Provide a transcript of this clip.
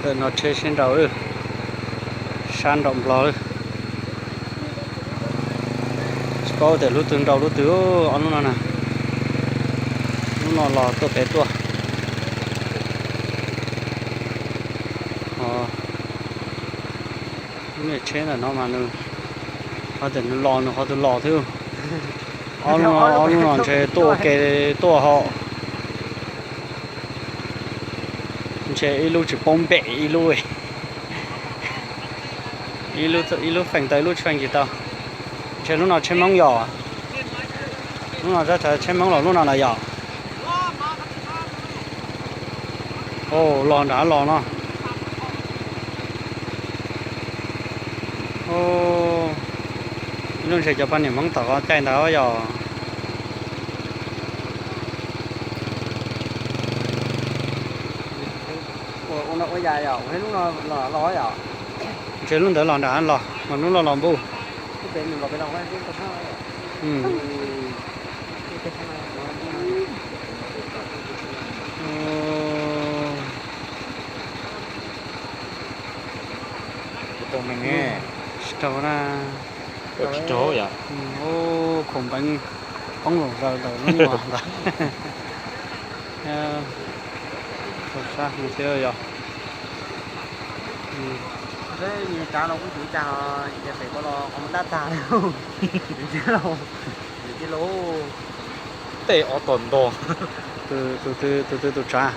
Ntawm no tsheb sib nraus lawm, sab nraum nplog lawm. Tsis paub tias lub twg nraus lub twg, ob lub no na. Lub no los tuaj pem tuaj. Lub niag tsheb ntawm no mas nws, ho tias nws los nws qhov twg los thiab. Ob lub no, ob lub no ntshe tuaj ua ke tuaj hauv. Ntshe ib lub tsis poob npem ib lub, ib lub feem tau ib lub tsis feem tsis tau. Ntshe lub no tsheb Hmoob yom? Lub no tsheb Hmoob los lub no lawm yom? Los nram los no. Ib lub ntshe cov poj niam Hmoob tom qhov caij ntawd yom? Ntshe lub ntawd los nram los mas lub no los npus. Tsis tau na. Khoom npeev poob los zaws ntawm lub nyuag ntawd. Sab thiab yog. Tsav no kuj tsis cas, ces pem ko los qhov muag dab tag li. Tej ob tog ntog. Tus twg tus tsav?